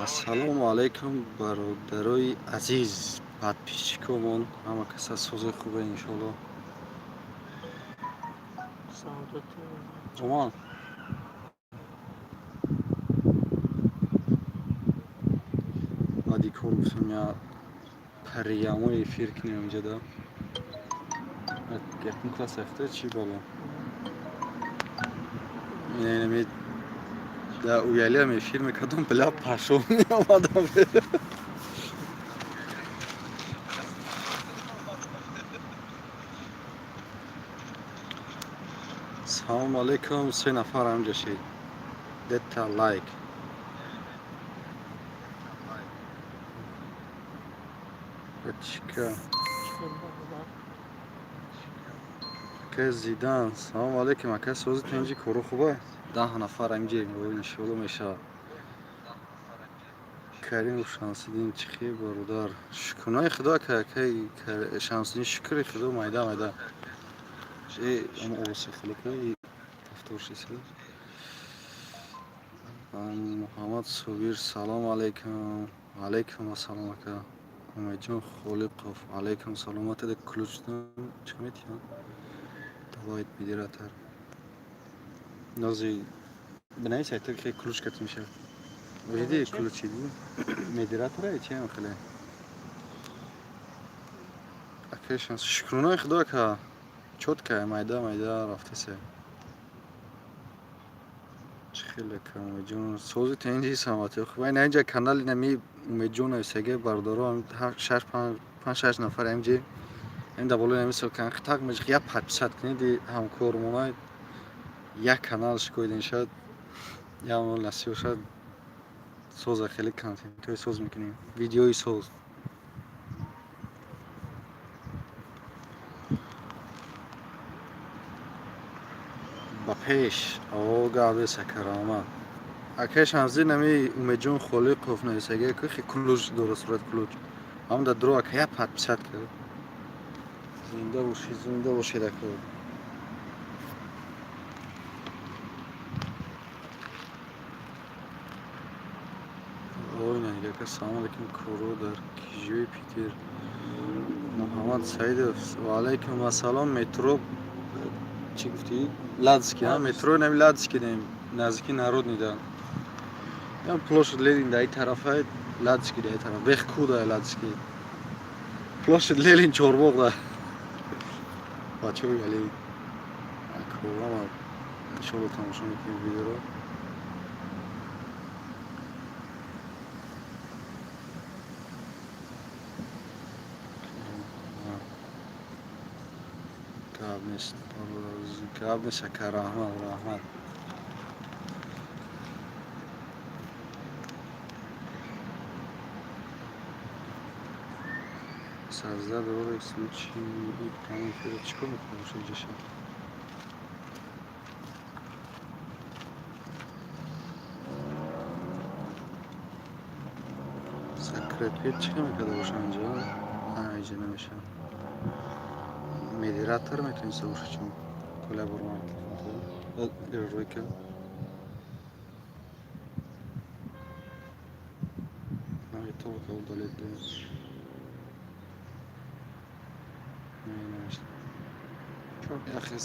Ассалому алайкум, бародарои азиз, подписчикомон, ҳама каса сози хубе, иншоалло. Оман баъди кор гуфтам, я прямой эфир кунем инҷода. Якум класс рафта чӣ бало? Инами да уялиам эфир мекардам, бля, пашо меомадам. Салому алайкум, се нафар ҳамҷа шид. Дета лайк. Чика. Ака Зидан, салому алайкум, ака, сози тинҷи, кору хуба? 10 нафар ҳамҷа, иншоалло мешавад. Каримов Шамсиддин, чӣ хел, бародар? Шукрнои худо, ака, акаи Шамсиддин, шукри худо, майда майда. Э, овози хеле повтор шиса. Муҳаммад Собир, салому алайкум. Алайкум ассалом, ака. Умедҷон Холиқов, алайкум салом. Атада ключтон чӣ метиҳанд? Давайт модератор. Нози бинавис, айта ки ключ кати мешавад. Види ключи модератора чи ам хеле. Ака шанс, шукронаи худо, ака. Чётко майда майда рафтасе. Чӣ хеле, ака Умедҷон, сози тенҷи, саломатӣ хуб. Ина инҷа канали нами Умедҷон нависаге, бародаро, шаш панҷ шаш нафар ҳамҷи ин да болои нами ссылка тақ меҷ, як подписать кунед ҳамкормона, як канал шикоид, иншад як насиб бошад, соза, хеле контентҳои соз мекунем, видеои соз. Ба пеш, о гап сакаромад. Акай Шамсиддин, ами Умедҷон Холиқов нависаге, ки ключ дора, сурат ключ. Ҳам да дро, ака, як подписать кард. Зинда бошед, зинда бошед, ака. Ой, ака, салому алайкум, коро дар кижои Питер. Муҳаммад Саидов, ва алайкум ассалом, метро чӣ гуфтӣ? Ладожский, а метро нами Ладожский дем, наздики Народный да. Ям площадь Ленин да и тарафай, Ладожский да и тараф, Бехку да Ладожский. Площадь Ленин Чорбоғ да. Бачаҳои али аколама, иншоалло тамошо мекунем видеоро. Гап нест, гап нест, ака, раҳмат, раҳмат. Создать ролик случай и прямой эфир. Чӣ кор мекунам инҷаша? Закрепить чӣ мекарда боша инҷа? Инҷа намешавад. Модератор метавониста боша, чун коля бурман рӯй кард. Только удалить. Яхе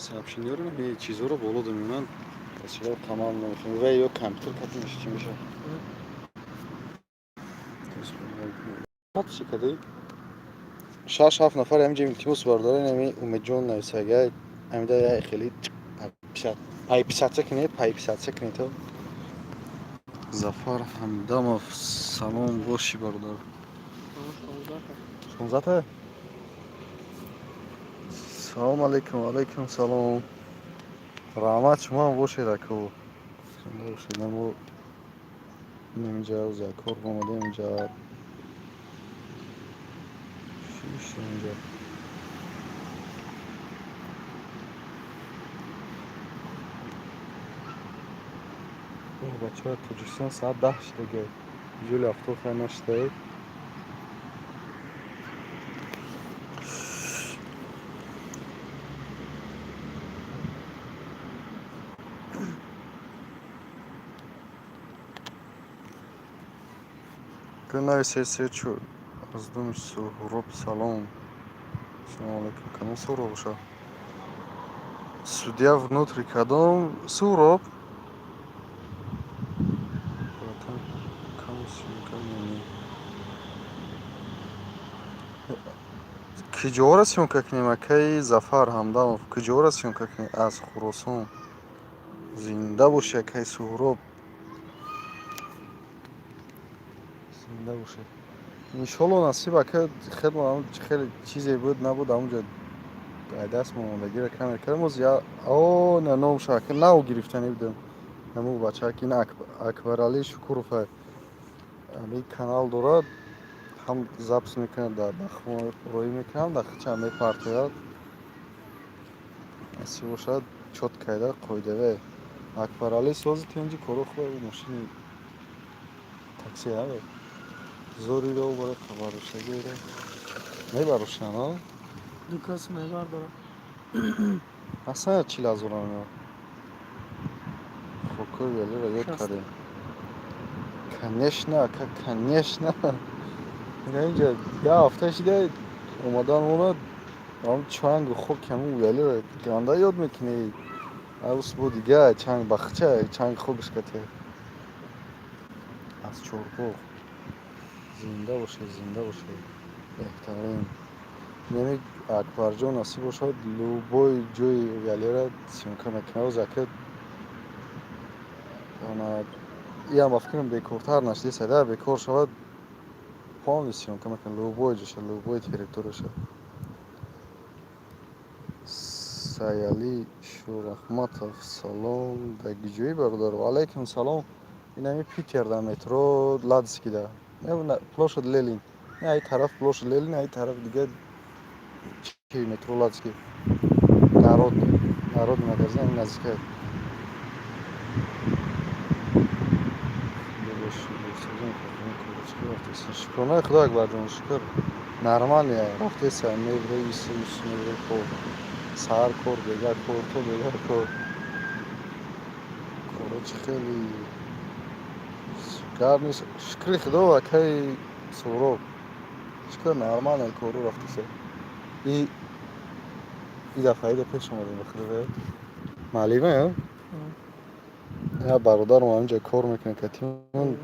сообщениёро, чизҳоро боло мемонанд. Чиро тамом намекунам. Ва ё компютер кати меша, чӣ меша? Чӣ кардӣ? Шаш ҳафт нафар ҳаминҷа, илтимос, бародарон, ами Умедҷон нависага, ҳамида я хеле подписаться кунед, подписаться кунед. То Зафар Ҳамдамов, салом бошӣ, бародар. 16-та? Салом алайкум, алайкум салом. Раҳмат, шумо ҳам бошед, аку. Зинда бошед. Мо инҷа за кор омадем инҷа. Чӣ инҷа? Бачаҳо, Тоҷикистон соат 10 шудага. Ҷоли автобус нашидаед. Нависе се аз доми Суҳроб салом. Салому алайкум. Кадом Суҳроб боша? Судья внутри кадом Суҳроб? Братан, кам съёмка мени. Киҷоро съёмка кунем, акаи Зафар Ҳамдамов? Киҷоро съёмка кунем? Аз Хуросон. Зинда бошӣ, акаи Суҳроб. Зинда бошед. Иншолло насиб, ака, хеле чизе буд набуд, ҳамунҷо ай даст монандагиро кам кардем. Оз я о на номша ака нав гирифтани будем. Ҳамун бачаак ин Акбарали Шукуров ҳамин канал дорад, ҳам запись мекунад, дар дахмо роӣ мекунад, дар хича мепартояд. Насиб бошад, чёт кайда қоидаве. Акбарали сози тинҷи коро хуб мошини такси ҳаве. Зориро барои хабардоштагиро мебарошанд, а? Ду кас мебардорам. Аслан 40 000 мео. Хокои Валиро ёд кардем. Конечно, ака, конечно. Ина инҷа як ҳафта шида омадан монад, ҳам чангу хоки ҳамун Валиро ганда ёд мекунӣ. Арӯс бо дига чанг бахча, чанг хокаш кате. Аз Чорбоғ. Зинда бошед, зинда бошед. Беҳтарин. Неми Акбарҷон насиб бошад, любой ҷои Валиро съёмка мекунад. Оз ака ана иам ба фикрам бекортар нашидест, агар бекор шавад, полный съёмка мекунад любой ҷоша, любой территорияша. Саялӣ Шӯрахматов, салом. Дар ҷои бародар? Ва алайкум салом. Инами Питер дар метро Ладскида. Площадь Ленин. Ай тараф площадь Ленин, ай тараф дига чи метро Ладский. Народный. Народный магазин ами наздика. Шукрона Худо, Акбарҷон, шукр. Нормально рафтеса, мебре ису ису мебре кор. Саҳар кор, бега кор, то бега кор. Коро чи хеле гап нест. Шукри Худо, акаи Суҳроб. Шукр, нормально кору рафтеса. И дафъа ида пеш омадем ба Худо. Маълима, я? Я бародарам ҳаминҷа кор мекунад катимон.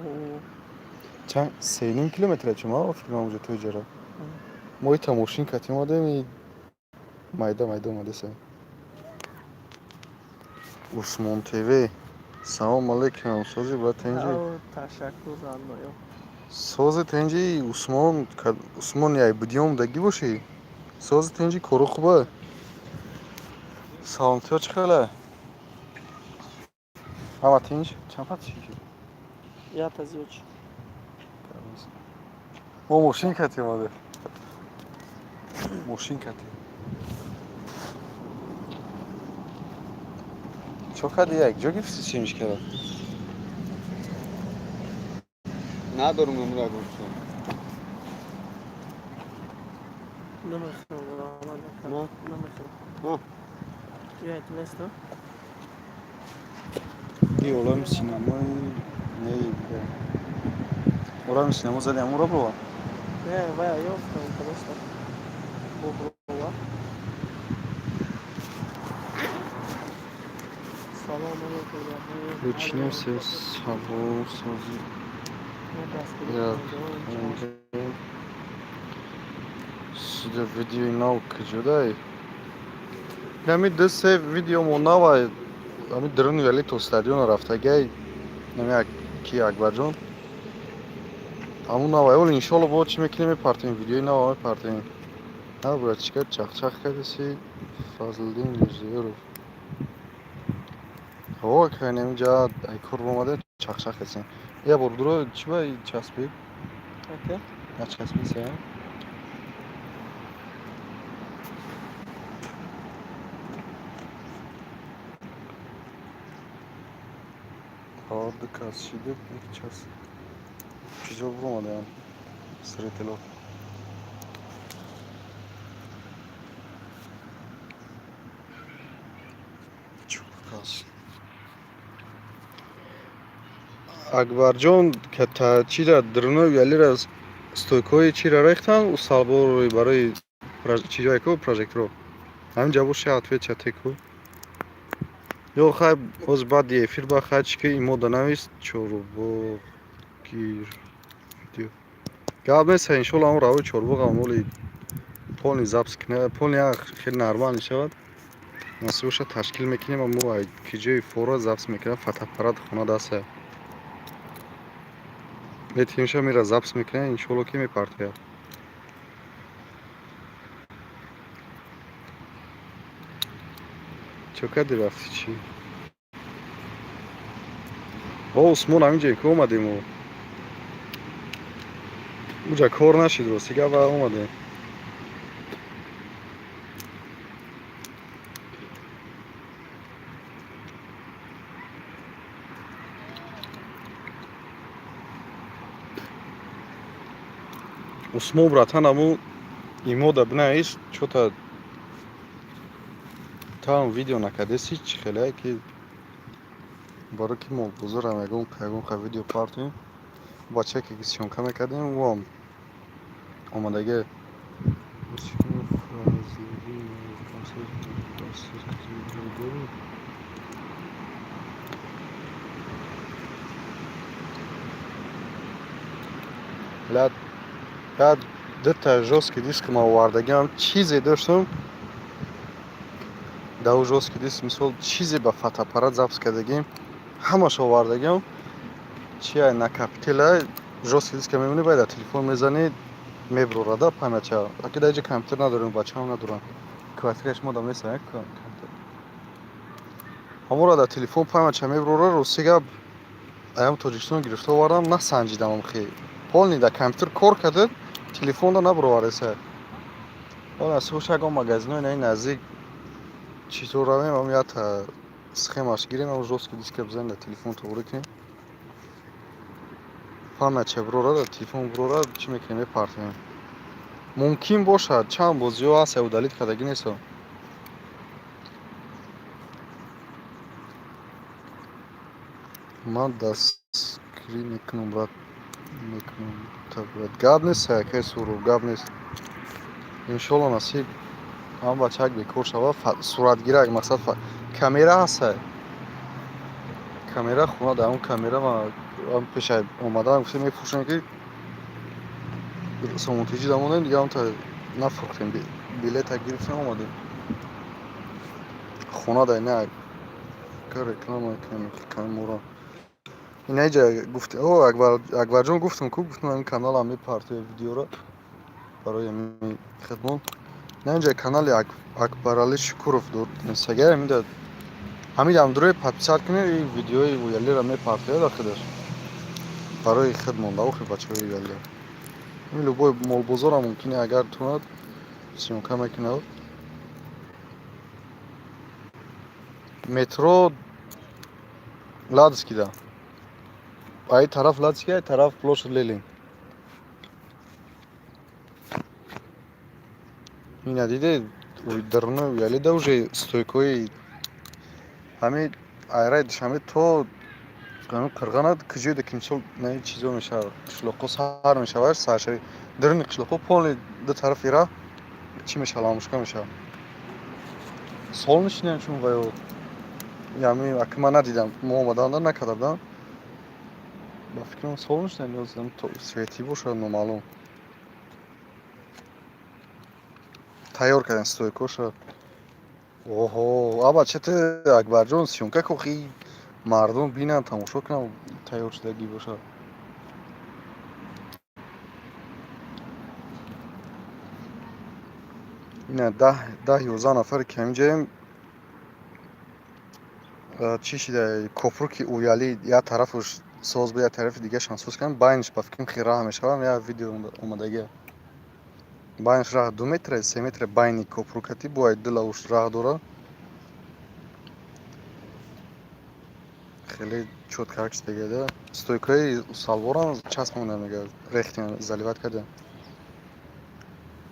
Чанд 3,5 километра чума фикрам онҷо то иҷара. Мо ита мошин катим омадем и майда майда омадеса. Усмон ТВ. Салом алейкум, сози брат тенҷи. Ташаккур, Аллоё. Сози тенҷи Усмон, Усмон яй будиём дагӣ бошӣ? Сози тенҷи коро хуба? Саломатиҳо чӣ хеле? Ҳама тинҷ? Чанд пат чӣ? Ята зиёд шуд. Мо мошин катим омадем. Мошин катим. Чо кади як ҷо гирифти семечкара? Надорум номра гуфтам. Намехӯрам, раҳмат. На? Намехӯрам. На. Ят нест, а? И олами синамои не олами синамо зади ҳамонро бува? Не, вая ёфтам, просто. Боброва. Салом алейкум. Включим все сабо сози. Я сюда видеои нав куҷодай? Ҳами ду се видео мо навай ҳами даруни вали то стадиона рафтагай нами ки Акбарҷон ҳамун навай оли иншолло бо чӣ мекунем, мепартем видеои нава мепартем. На брат, чӣ кард чахчах кардеси Фазлиддин Мирзиёров. Ҳо, кайнем инҷа ай кор омада чахчах кардем. Я бор дуро чӣ ба часпид? Ака? Начаспид сея? Ҳо, ду кас шиду як час. Чизо буромадаям? Зритело. Чор кас. Акбарҷон, чира дурнои ялира стойкаҳои чира рехтан, салбори барои чиҷое ку прожекторо. Ҳамин ҷа боша, ответ чате ку. Ё хай, оз баъди эфир ба хай чи ки имода навис чорбоғ гир видео. Гап нест, иншолло, ҳамон равои чорбоғам моли полный запись кина, полный хеле нормал мешавад. Насиб боша, ташкил мекунем ва мо ки ҷои фора запись мекунем, фотоаппарат хона даста. Метимша мера запись мекунем, иншолло, ки мепартояд. Чо кардӣ, рафтӣ чӣ? О, Усмон, ҳаминҷое ки омадему. Уҷа кор нашид, рости гап, ва омадем. Усмон, братан, аму имода бинавис, чё-то там видео накардеси, чӣ хеле ки барои ки мо бузурам ягон ха видео партоем. Бачае ки съёмка мекардем, ӯам омадаги. Баъд дута жёсткий диск ма овардагиам, чизе доштам дар ӯ жёсткий диск, мисол, чизе ба фотоаппарат запись кардагим, ҳамаш овардагиам. Чи накопитель а жёсткий диска мемонӣ, баъд дар телефон мезанӣ, мебурорада память ча. Аки дар инҷа компютер надорем, бачаам надорам, квартираи шумо дам нест компютер. Ҳамонро дар телефон память ча мебурора. Рости гап, аям Тоҷикистон гирифта овардам, насанҷидам, хе полный дар компютер кор карда, телефонда набуровареса. Ҳола ягон магазинҳои наи наздик чизо равем, ам ята схемаш гирем, ам жёсткий диска бизанем, дар телефон тоғрӣ кунем, память ча бурора, дар телефон бурора, чӣ мекунем, мепартоем. Мумкин бошад, чанд бозиҳо ҳаст, удалить кардагӣ нестам. Ман дастгирӣ мекунам, брат, мекунам, брат. Гап нест, акай Суроб, гап нест. Иншолло, насиб, ҳам бачак бекор шава, суратгирак, мақсад, камера ҳаста, камера хона, дар он камера пеша омадан гуфтем, мефурӯшем, ки сомонтиҷи дамонем, дига ҳамта нафурӯхтем, билета гирифтем, омадем. Хона дар ина реклама мекунем. Инаиҷа гуфт, о, Акбарҷон, гуфтам ку, гуфтам, ҳамин каналам мепартоя видеоро барои ҳамин хидмат. Наинҷа канали Акбарали Шукуров инстаграм, ҳамида ҳамидам дурои подписать кунед, и видеои уялиро мепартояд дар худаш барои худ монда. Охи, бачаҳои уялиро любой молбозорам мумкине, агар тунад, съёмка мекунад. Метро Ладожскийда, ай тараф Ладожский, ай тараф площадь Ленин. Ина диде, даруни уялида уже стойкаҳои ҳамин айраи Душанбе то ҳамин Қирғанад, куҷоеда ки, мисол, наи чизо мешавад, қишлоқҳо сар мешавад, саршави даруни қишлоқҳо полный ду тарафи раҳ чӣ мешавад, ламушка мешавад. Солнечный чун ва ё ями, аки ман надидам, мо омаданда накарда будам, ба фикрам, солнечный ё светӣ бошад, номаълум. Тайёр кардем стойкоша. Оҳо, аба, чете, Акбарҷон, съёмка кохи, мардум бинанд, тамошо кунанд, тайёр шудагӣ бошад. Ина 10, 11 нафаре ки ҳаминҷаем. Чӣ шида, копруки уялӣ як тарафаш соз буд, як тарафи дигарашам соз кардам, байниш, ба фикрам, хеле раҳ мешавад. Як видео омадагия, байниш раҳ 2 метра, 3 метра, байни копрукати бояд ду лавуш раҳ дорад. Хеле чётко шудагида. Стойкаи салворам часпонда, мега, рехтем, заливать кардем.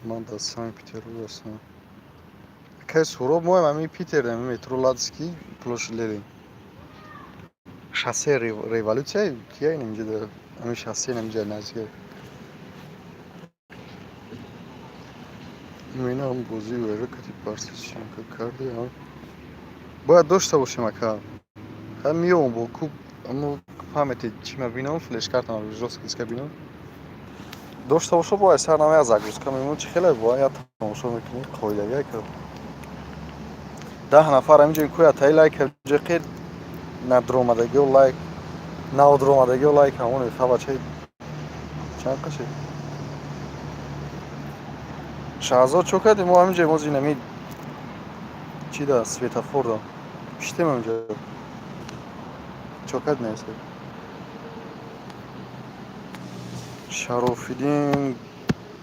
Ман дар Санкт Петербург ҳастам, акай Суроб. Моем ҳамин Питер, ҳамин метро Ладожский, площадь Ленин. Шоссе Революция кия инҷа, ҳамин шоссе инҷа наздик. Инам бозии вера кати Барса съёмка карди. Бояд дошта бошем, ака. Ха, меём бо куб, аммо памяти чӣ ма бинам, флешкартама, жёсткий диска бинам. Дошта бошо, бояд сар намея загрузка мемонам, чӣ хеле бояд тамошо мекунӣ, қоидагӣ, ака. 10 нафар ҳаминҷо кӯя таи лайк ҷеқи надромадагио лайк, наодромадагио лайк ҳамон ха, бачаи чанд қашед. Шаҳзод, чо кардем? Мо ҳаминҷо мо зинами чи да светофор да пиштем ҳаминҷо. Чо кард несед? Шарофиддин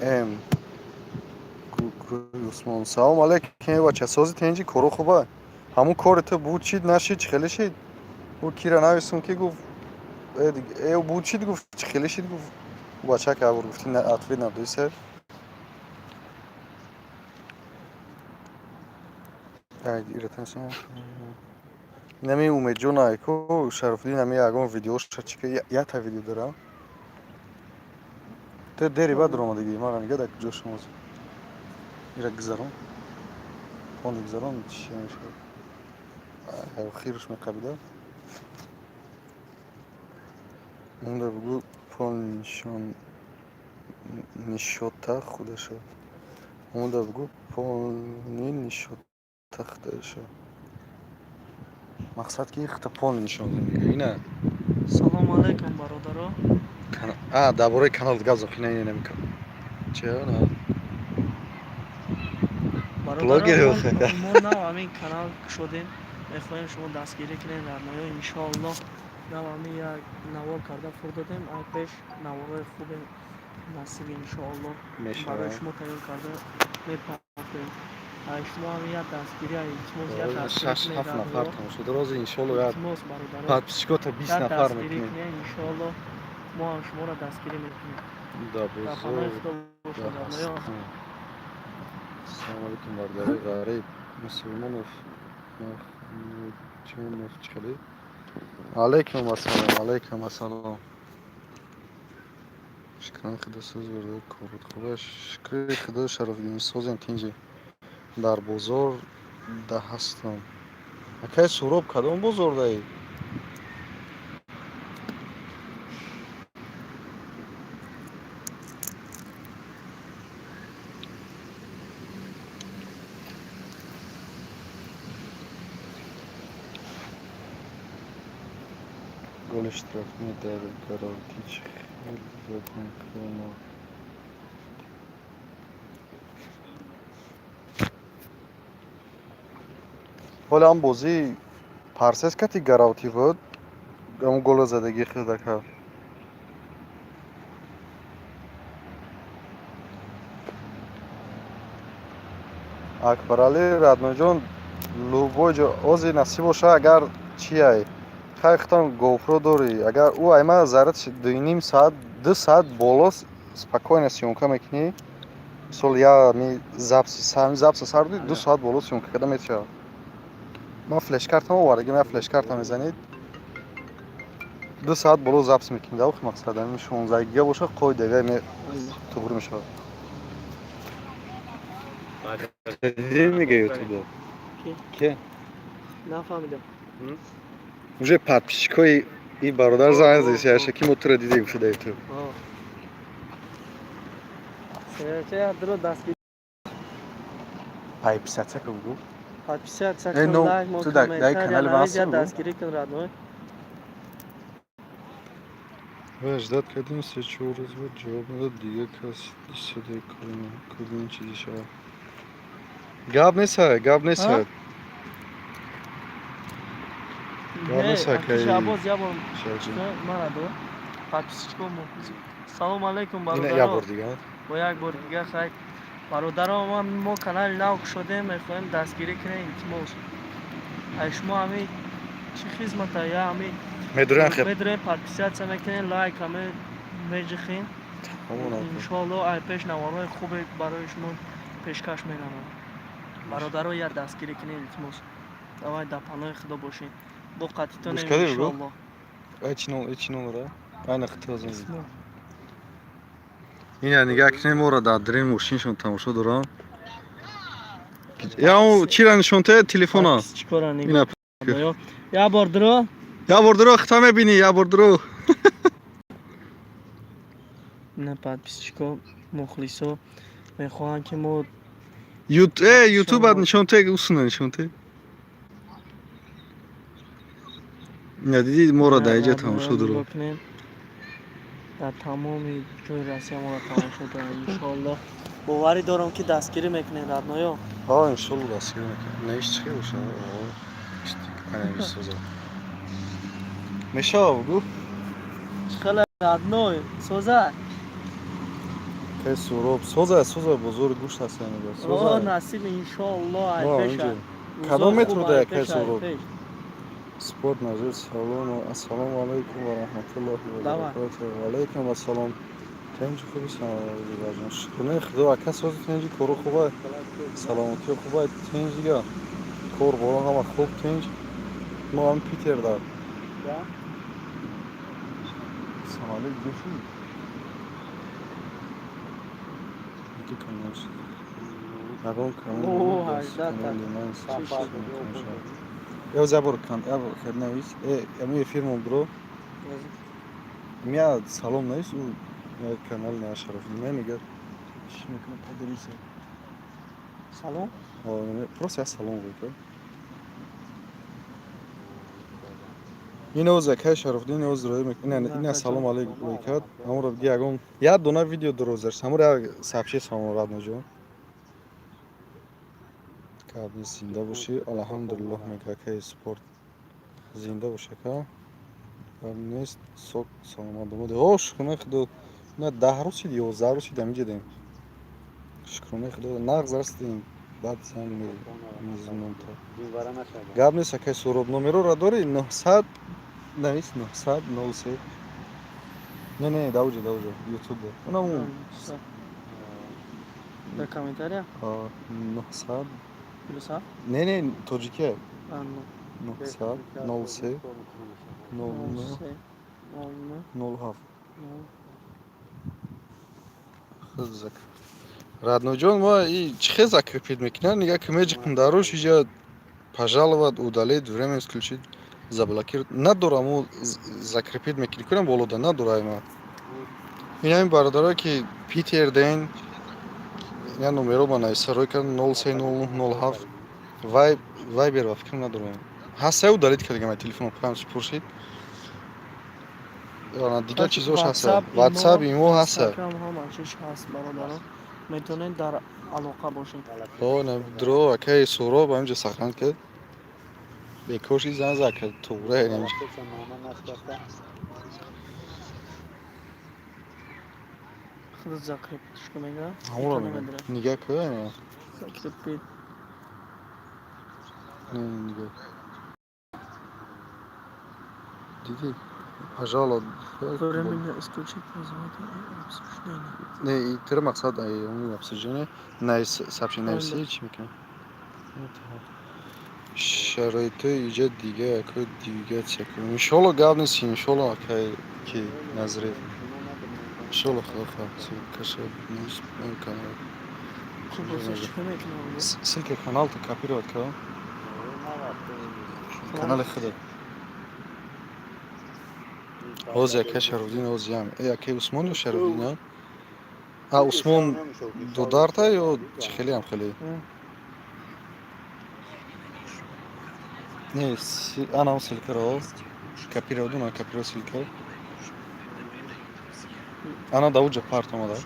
М. Усмон. Салом алейкум, бача. Сози, тенҷи, коро хуба? Ҳамун кори ту буд, чид нашид, чӣ хеле шид? Ӯ кира нависум, ки гуфт, э буд, чид гуфт, чӣ хеле шид гуфт. Ӯ бача ка абур гуфти, ответ надоиса. Инами Умедҷон айко Шарофиддин, ами ягон видеоша чӣ ята видео дорам. Ту дери баъд омадагӣ, мара нига дар куҷо шумоз. Ира гузарон. Он гузарон чӣ мешавад? Хирш меқабида. Унда бугӯ пол нишон нишота худаша. Унда бугӯ полни нишота худаша. Мақсад ки хта полни нишон мега. Ина. Салому алайкум, бародаро. А, дар бораи канал гап зад, ина ина намекам. Ча на? Блогер. Мо нав ҳамин канал кушодем, мехоҳем шумо дастгирӣ кунем дар ноё, иншоаллоҳ. Нав ҳамин як навор карда фур додем, ай пеш наворҳои хубе насиб, иншоаллоҳ, барои шумо тайёр карда мепартем. Ай шумо ҳамин як дастгирӣ, илтимос, як дастгирӣ. Шаш ҳафт нафар тамошо дорад, иншоаллоҳ, як илтимос, бародаро, подписчикота 20 нафар мекунем. Иншоаллоҳ, мо ҳам шуморо дастгирӣ мекунем. Да бозор. Салому алейкум, бародари ғариб Мусулмонов Махмудҷонов, чӣ? Алейкум ассалом, алейкум ассалом. Шукран худо, соз бародар, корот хуба? Шукри худо, Шарофиддин, созем, тинҷи. Дар бозор да ҳастам. Акай Суроб, кадом бозор даӣ? Голи штрафной дар гарантӣ чӣ хел задем хело. Ҳоле ҳам бозӣ Парсес кати гаравтӣ буд, ҳамун голо задагӣ худа кард. Акбарали Радноҷон, любой ҷо ози насиб боша, агар чиай, хай худтон GoPro дорӣ, агар ӯ айма заряд 2,5 саат, 2 саат боло спокойно съёмка мекунӣ. Мисол, я ми записа сар додӣ, 2 соат боло съёмка карда метавад. Ман флешкартам овардагим, я флешкарта мезанед, 2 саат боло запись мекунӣ. Да охи мақсад ҳамин 16 гига боша, қоидага туғри мешавад. Дидӣ, мега ютубо ке? Нафаҳмидам. Уже подписчикои и бародар занг задисяша, ки мо туро дидем шуда ютуб. Дро дастгирӣ. Подписаться ка бугу. Подписаться Э, кун, ну, лайк мо, ту дар комментария канали навис, ман ҳастӣ, дастгирӣ кун, родной. Ва ждать кардем, се-чор рӯз буд, ҷавоб надод, дига кас истодаи кадом чизе шавад. Гап неста, гап неста. Гап неста, Не, кай Шабоз ябор Шаҷон. мара до подписчико мо. Салом алейкум, Ина як бародаро. бор дига. Бо як бор дига, хай, бародаро, мо канали нав кушодем, мехоҳем дастгирӣ кунем, илтимос. Ай шумо ҳами чӣ хизмата, я ҳами Медурем хеб. медурем, подписаться мекунем, лайк ҳаме меҷихем. Ҳамон ака. Иншоаллоҳ, ай пеш наворҳои хубе барои шумо пешкаш менамоям. Бародаро, як дастгирӣ кунем, илтимос. Давай, дар паноҳи худо бошед, бо Гӯш қатитонем, кардӣ, бугӯ? иншоаллоҳ. Ай чи номера? Айна хитозм. Ина нигаҳ кунем, моро дар дрин мошиншон тамошо дорам. Я он чира нишон те телефона. Чикора Ина нигоҳ. Я бор дуро. Я бор дуро хита мебини, я бор дуро. Ина подписчико, мухлисо мехоҳанд, ки мо Ютуб ад нишон те, усуна нишон те. Ина диди, моро дар иҷа тамошо дорам. Нигоҳ кунем. Дар тамоми ҷои Россия моро тамошо доранд. Иншоаллоҳ, боварӣ дорам, ки дастгирӣ мекунед, родноё. Ҳа, иншолло, дастгирӣ мекунем. Не, иш чӣ боша? Ана соза. Мешава, бугу? Хеле, родной, соза. Кай Суроб, соза, соза, бозори гӯшт аст янга. О, Соза. насиб, иншоаллоҳ, Мо, айпеша. инҷо. Кадом метро да, кай Суроб? Пеш. Спорт назир, салом, ассалому алайкум ва раҳматуллоҳи ва Давай. баракатуҳ. Ва алайкум ассалом. Тенҷи хуби, салом. Шукрона Худо, ака, сози, тенҷи, кору хуба, саломатӣ хуба, тенҷ дига. Кор боро ҳама хуб, тенҷ. Мо ҳам Питер да. Самолет гӯши? Ки канал? Ягон канал. О, 18 та. Я забор кан, я хед навис. Э, ами эфир мон бро. Мия салом навис, у канал на Шараф. Не мега. Чӣ мекунам, поделиться. Салом. Просто я салом гӯй. Ин оз акай Шарафдин оз рои мек. Ина салом алейк кард. Амро дига ягон як дона видео дорозаш. Самур як сообщение салом, родноҷон. Каби зинда бошӣ, алҳамдулиллоҳ, мега акай спорт. Зинда бош, ака. Гап нест, сок саломат бомоди. О, шукронаи Худо. На 10 рӯз шид, 11 рӯз шид ҳаминҷа дем. Шукронаи Худо, нағз растем. Баъд занг мезанам то. Гап нест, акай Суроб, номероро дорӣ? 900 навис, 900 03. Не, не, дауҷа, дауҷа, ютуб. Унам Дар комментария? 900 Плюс ҳафт? Не, не, тоҷикия. А, ну. 900 03 09 Се, 09, 07. Нол. Худ зак. Родноҷон, мо и чӣ хел закрепить мекунад? Нигаҳ ки меҷиқм даруш иҷа пожаловать, удалить, время исключить, заблокировать. Надорам ӯ закрепить мекунӣ, кунам болода надора ма. Ин ҳамин бародарое ки Питер ден, я номеро ма нависа рой кард 030907 вай вайбер ва фикрам надорам. Ҳаста, удалить кардагам ай телефоном, памч пурсид. Ана дигар чизош ҳаста. WhatsApp, имо ҳаста. Instagram, ҳама чиз ҳаст, бародарон. Метавонед дар алоқа бошед. О, не, дро, акай Суроб ҳаминҷа сахран кард. Бекор ши зан зад кард, туғра ҳаминҷа. Худат закрепить ш мега? Ҳамонро мегӯям. Нигаҳ кӯ, ана. Закрепить. Не, нигоҳ. Дидӣ? Пожалуйста. Временно исключить пользователя и обсуждение. Не, и тира мақсад ай он обсуждение навис, сообщение нависи чӣ мекунӣ? Шароити иҷа дига яко дига чек. Иншолло, гап нест, иншолло, акай ки назрев. Иншолло, худо хоҳад. Каша нест канал. Хуб, чӣ мекунам? Ссылка канал то копировать кардам. Канали худат. Оз якай Шарафдин, оз ям. Э, якай Усмон ё Шарафдин, а? А, Усмон додарта ё чӣ хеле ҳам хеле? Не, ана он ссылкаро копировать, на копировать ссылка. Ана дауҷа парт омада.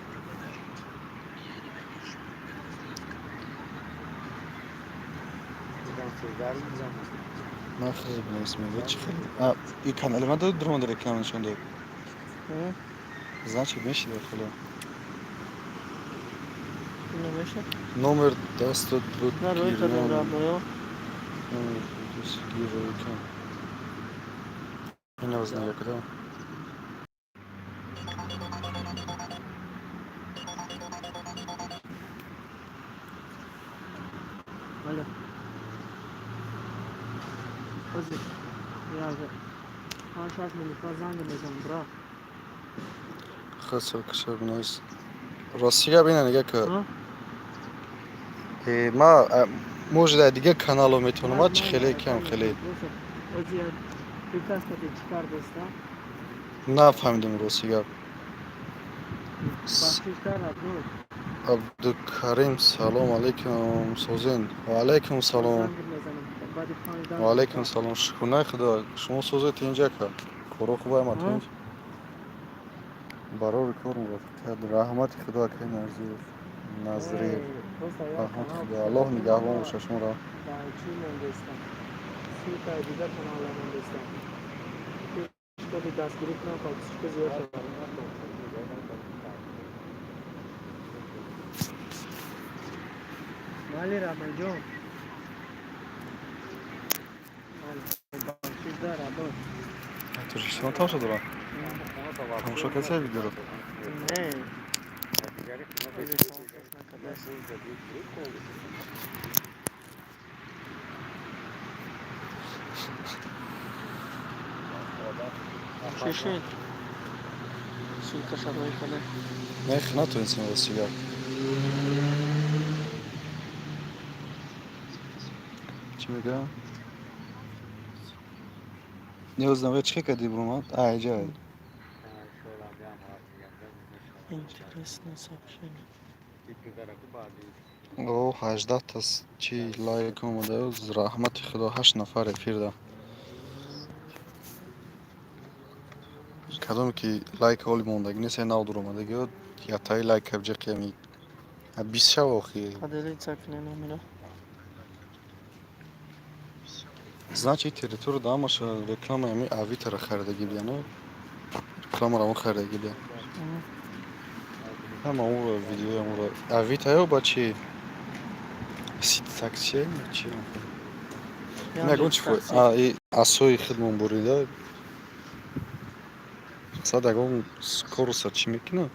Ман хеле бинавис мега чӣ хеле. А, и канали ман дод дуромада реклама нишон дод. Значит, мешида хеле. Намеша? Номер дастат буд. На рӯй кардем, родноё. Рӯй кам. Ина оз нигоҳ кардам. Алло. Ҳозир. Як 6 минут пас занг мезанам, брат. Хасо кашаб. Рости гап ина нига ка. А? Э, ма может, дар дигар канало метавонам, а чи хеле кам хеле. Ози як приказ кади чӣ кардеста? Нафаҳмидам, рости гап. Бахшиш дар родной. Абдукарим, салом алейкум, созен. Ва алейкум салом. Занг мезанам баъди 5-10 Ва алейкум дақиқа. салом. Шукрона Худо. Шумо созед, инҷа ка? Коро хубай, ма тинҷ? Барори кор муваффақият. Раҳмати Худо, акай Нарзиев. Назриев. Эй, просто як Раҳмати канал Худо. Аллоҳ кушодем, нигаҳбон ма боша шуморо. дар чӣ мондестам? Ссылкаи дигар канала мондестам. Шитоби дастгирӣ кунам, подписчика зиёд шавад. Майли, Раҳматҷон. Майли, бахшиш дар родной. Тоҷикистон тамошо дорам. Тамошо кардӣ видеоро? Не. Ҳоле тамошош накардааст. Чӣ шуд? Ссылка шарои кардем. Не, натонистем, рости гап. Чӣ мегӯям? Ниёз намега чӣ кардӣ, буромад? А, иҷа. Интересное сообщение. О, 18 та чи лайк омада. Раҳмати Худо, ҳашт нафар эфирда. Кадоме ки лайк ҳоли мондагӣ нест, нав дуромадагиё, ятаи лайк кабҷа қиями. 20 шав охи. Поделиться кунем амина. Значит, территория да ҳамаша реклама ами Авитара харидагӣ бияну. Рекламаро он харидагӣ бия. Ҳама онро видеои онро Авита ё ба чи? Сити такси чи? Ягон чи Яндекс Такси. А, и асои хидмон бурида. Сад ягон скороса чӣ мекунад?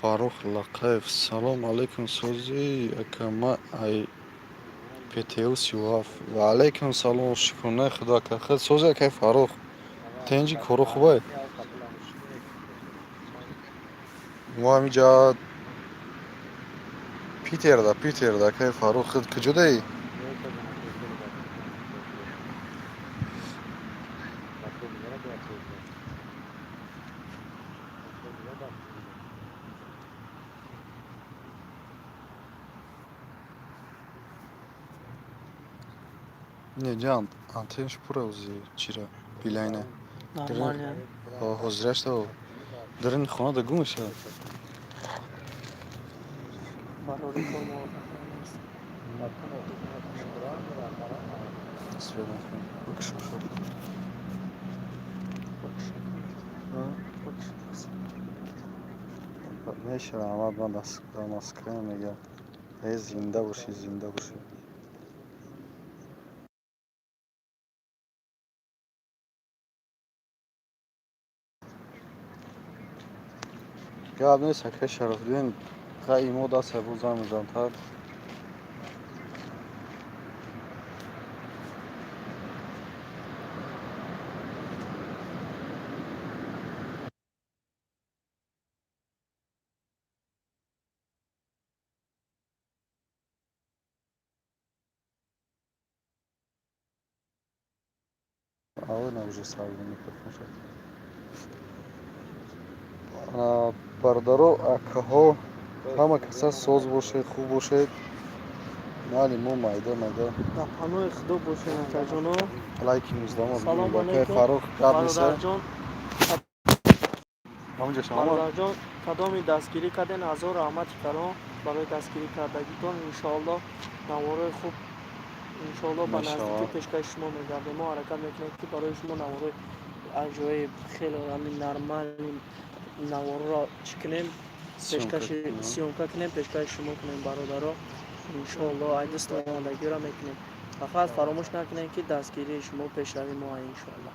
Фаррух Лақаев, салом алейкум, сози ака, ма ай ПТУ 37. Ва алейкум салом, шукронаи Худо, ака. Хел сози, акай Фаррух. Тенҷи, коро хубай? Мо ҳамиҷа Питерда, Питерда, акай Фаррух, худ куҷодаӣ? Не, ҷан, антенш пура ози чира билайна. Нормально. Ҳозирашта дарини хона да гум мешавад. Барори кор муваффақият аст. Свет бикушам шуд. Бакшиш. Мешавам, Аҳмад, ман дар Москва мегӯям. Э, зинда бошӣ, зинда бошӣ. Гап нест, акай Шарафиддин, ха имо даст бо занг мезанад. Авна уже савли микрофон шуд. Бародаро, акаҳо, ҳама каса соз бошед, хуб бошед. Майли, мо майда майда. Дар паноҳи Худо бошед, акаҷоно. Лайки нуздаҳум. Салом алейкум. Фаррух, гап нест. Бародарҷон, Ҳаминҷа шумо. бародарҷон, кадоми дастгирӣ карден, ҳазор раҳмати калон барои дастгирӣ кардагитон. Иншоаллоҳ, наворҳои хуб иншоаллоҳ ба Мешавад. наздикӣ пешкаши шумо мегардем. Мо ҳаракат мекунем, ки барои шумо наворҳои аҷоиб, хеле ҳамин нормальный наворро чӣ кунем, пешкаши съёмка кунем, пешкаши шумо кунем, бародаро. Иншоаллоҳ, ай дасту омодагиро мекунем. Фақат фаромӯш накунем, ки дастгирии шумо пешрави мо, иншоаллоҳ.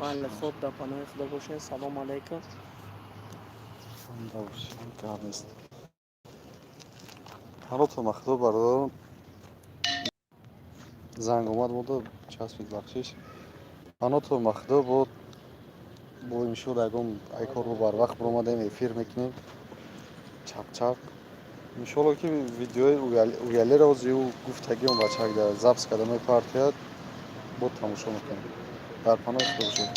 Майли, хуб, дар паноҳи Худо бошед. Салом алейкум. Зинда бошед, гап нест. Ҳалотон ба Худо, бародарон. Занг омад мода, часпид, бахшиш. Паното махдо бо иншоалло ягон ай кор бо барвақт биромадем, эфир мекунем чап-чап. Иншоалло, ки видеои уялеро ози ӯ гуфтагион бачак дар запись карда мепартояд, бо тамошо мекунем. Дар паноҳи Худо бошед.